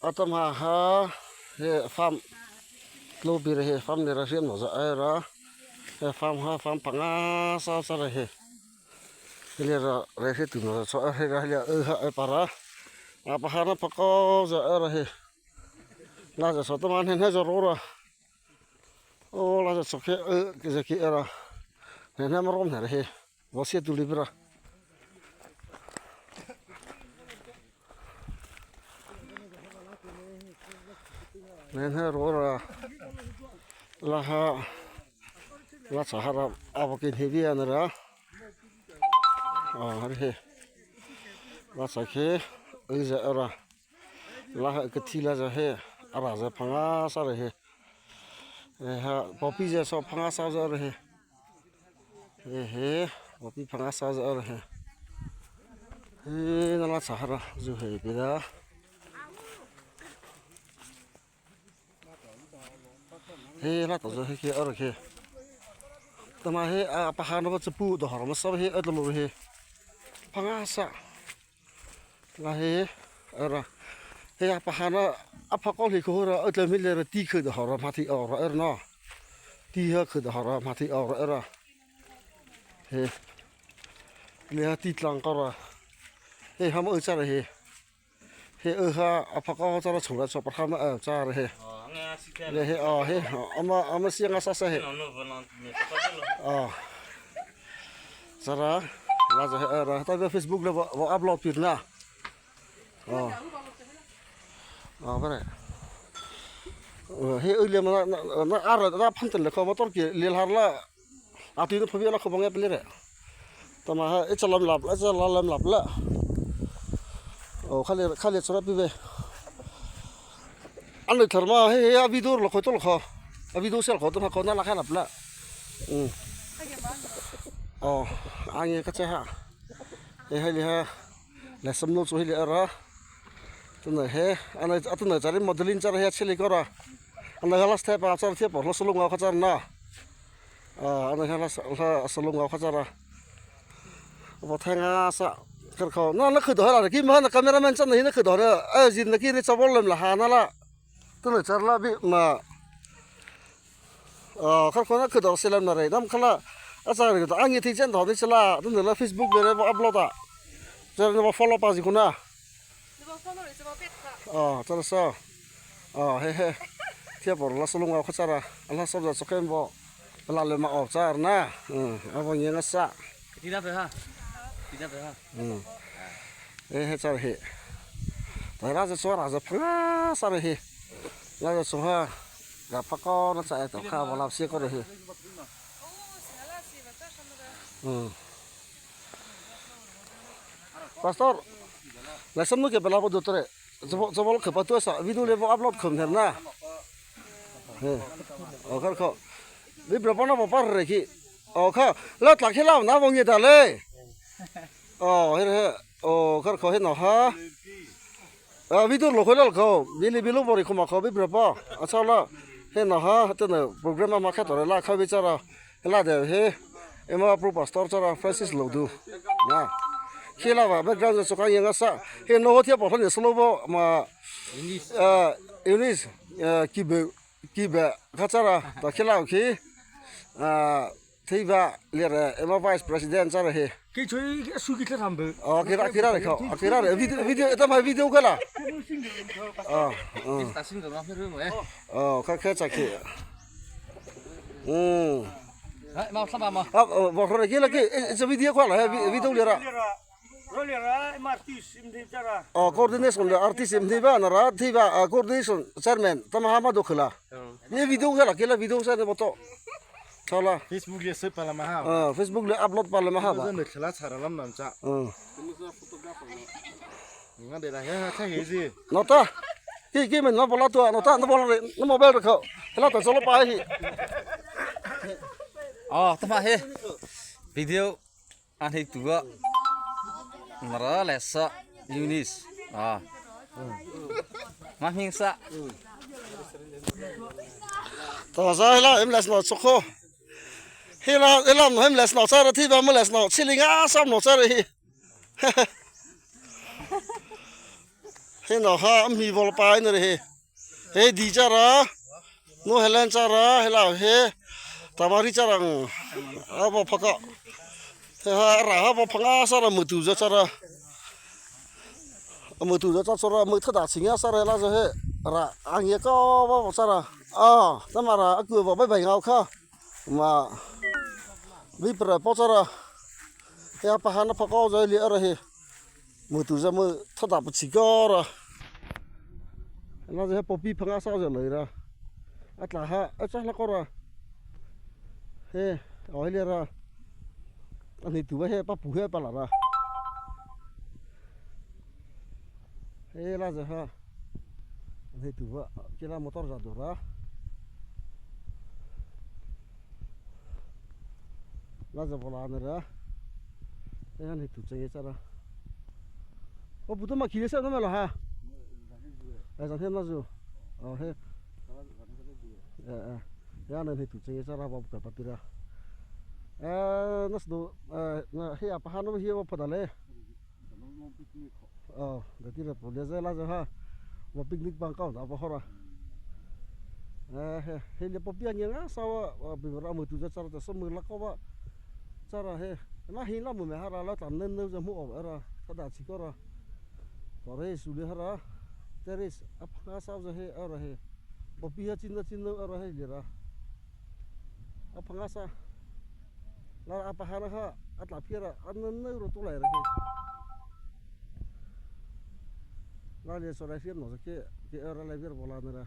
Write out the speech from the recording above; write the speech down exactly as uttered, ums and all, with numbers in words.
Atahmâ he farm, tlô bie he farm liata hriena za ei ra. He farm ha farm pangasa sa ra he. He liata rei hrietuna za châ he ra he liata ei ha ei para. A pahâna pakao za ei ra he. La za so ta ma hnei hnei za ro ra. O la za so kei ei kei za kei ei ra. Hnei hnei ma rom hnei ra he. Vaw sie tu li bi ra. Hnei hnei ro ra. La ha. La cha ha ra. A vaw kei hnei bie na ra. A ha he. La cha kei. Ei za ei ra. La ha kei thi la za he. A ra za pangasa ra he. He ha, poppy za so pangasa za ra he. He he, poppy pangasa za ra he. He na la cha ha ra zu he pi da. He la to za he kei ei ra kei. Tahmâ he a pahâna ba chapu do hor ma sa he a do lo he. Pangasa. La he, ei ra. He a pahâna, a pakao he kho ra, a tla mi le ra ti kho da hor ma thi o ra ei ra no. Ti ha kho da hor ma thi o ra ei ra. He. Le ha ti tlang ka ra. He ha ma ei cha ra he. He ei ha a pakao cha ra chhung ra so pa ha ma ei cha ra he. Le he o he. Ama, ama sia nga sa sa he. O. Cha ra. La za he ei ra. Ta Facebook le vaw, vaw upload pi na. O. O, bâ re. O, he ei le ma na, na, na, a ra, na phan ten le kho motor kei, le har la. A ti na phabi la kho bang e pi le re. Tahmâ ha, ei cha lam lap, ei cha la lam lap la. O, kha le, kha le chura pi be. An le thar ma, he, he, a video lo kho to lo kho. A video sel kho to ma kho na la kha lap la. Um. O, ang e ka cha ha. He, he le ha. Le sam no chu he le ra. Tu na he, ana, a tu na cha ri modeling cha ra he chili ko ra. Ana ha la step a cha ri thie por lo salung a kha cha ra na. A, ana ha la sa, la salung a kha cha ra. Bo thai nga sa, kar kho. Na, na kho do ra, ki ma na cameraman cha na hi na kho do ra. A, zin na ki ri cha bol lem la ha na la. Tu na cha la bi ma. A, kar kho na kho do se lam na re. Nam kha la. A cha ri do, ang e thi chen do ni cha la. Tu na la Facebook le re bo upload a. Cha na bo follow pa zi ku na. Ni bo follow ri cha bo pet kha. A, cha la sa. A, he he. Thie por la salung a kha cha ra. A la sa za so ken bo. La le ma o cha ra na. Um, a bo nge nga sa. Ti na pe ha. Ti na pe ha. Um. E he cha he. Ta ra za so ra za pha nga sa re he. Ra za so ha. Ga pha ko na cha e to kha ba la se ko re he. Um. Pastor. La sam nu ke ba la bo do tre. Chabo, chabo khe pa tu sa video le bo upload khom her na. He. O kar kho. Bi bra pa na bo par re ki. O kha. La tla khe la na bo nge da le. O he he. O kar kho he no ha. A video lo kho la kho. Bi le bi lo bo ri kho ma kho bi bra pa. A cha la. He no ha. Te na program ma kha to la kha bi cha ra. La de he, ema pro pastor chara Francis lo du. Na. Khela ba background so ka yang sa. He no thie pa ni solo bo ma. Eunice. Ah, Eunice. Ah, kibe, kibe ka chara. Ta khela ki. Ah, thei ba le re ema vice president chara he. Ki chui su ki thla tham be. Oh, kira kira re kho. Kira re video video eta ma video kala. Oh. Oh. Ta sin ga ma phe ru mo eh. Oh, ka khe cha ki. Hmm. Hai, ma thla ba ma. Ah, oh, bo re ki la ki, eh, it's a video call, eh, vi-, video le ra. Ro le ra, M R T sim di chara. Oh, coordination le artist sim di ba, na ra, di ba, ah, coordination chairman, ta ma ha ma do khla. Ni video kala, kila video sa ne bo to. Chala. Facebook le se pa la ma ha. Ah, Facebook le upload pa la ma ha ba. Zan de khla chara lam nam cha. Ah. Nga de la he ha kha he ji. Nota. Ki ki men na bola tu nota na bola re na mobile re kho. Hela to solo pa hi. Oh, ta ma he. Video an he tu ba. Nara le sa Eunice. Ah. Ma hing sa. To sa hela em les no chokho. Hela hela no em les no sa ra thi ba mo les no. Chili nga sam no sa re hi. He no ha, a mi vaw paina he. He di chara. No Helen chara, he la he. Tamari chara. A vaw phaka. He ha, ra ha vaw phanga sara mutu za chara. Mutu za chara, mu thada chinga sara la za he. Ra, a ngia ka vaw chara. A, tamara, a ku vaw bai bai ngau kha. Ma, bi pra po chara. He a pahana phaka za li ara he. Mutu za mu thada pa chi ko ra. La za he popi phanga sa za lai ra. A tla ha, a cha la ko ra. He, o he li ra. A ni tu he pa pu he pa la ra. He la za ha. A ni tu va, ke la motor za do ra. La za vaw la na ra. E, a ni tu chang e chara. O, bu to ma ki le sa na ma la ha. E, zan he na zu. O, he. E, e. Ya na ni tu chang e chara ba bu ka pa pi ra. E, na sdo, e, na he a pahana hi vaw phada le. O, dati ra po le za la za ha. Vaw picnic bang kau da vaw ho ra. E, he, he le popi a ngia nga sa va, a, bi ra mutu za chara ta so mu la ko va. Chara he. Na hi la mu me ha ra la ta ne ne za mu o ra. Thada chi ko ra. To re su le ha ra. Terrace, a phanga sa za he, a ra he. Popi ha chin na chin na a ra he li ra. A phanga sa. La a pahana ha, a tla phi ra, a ne ne ro to lai ra he. La le so ra he no za ke, ke a ra le vir vaw la na ra.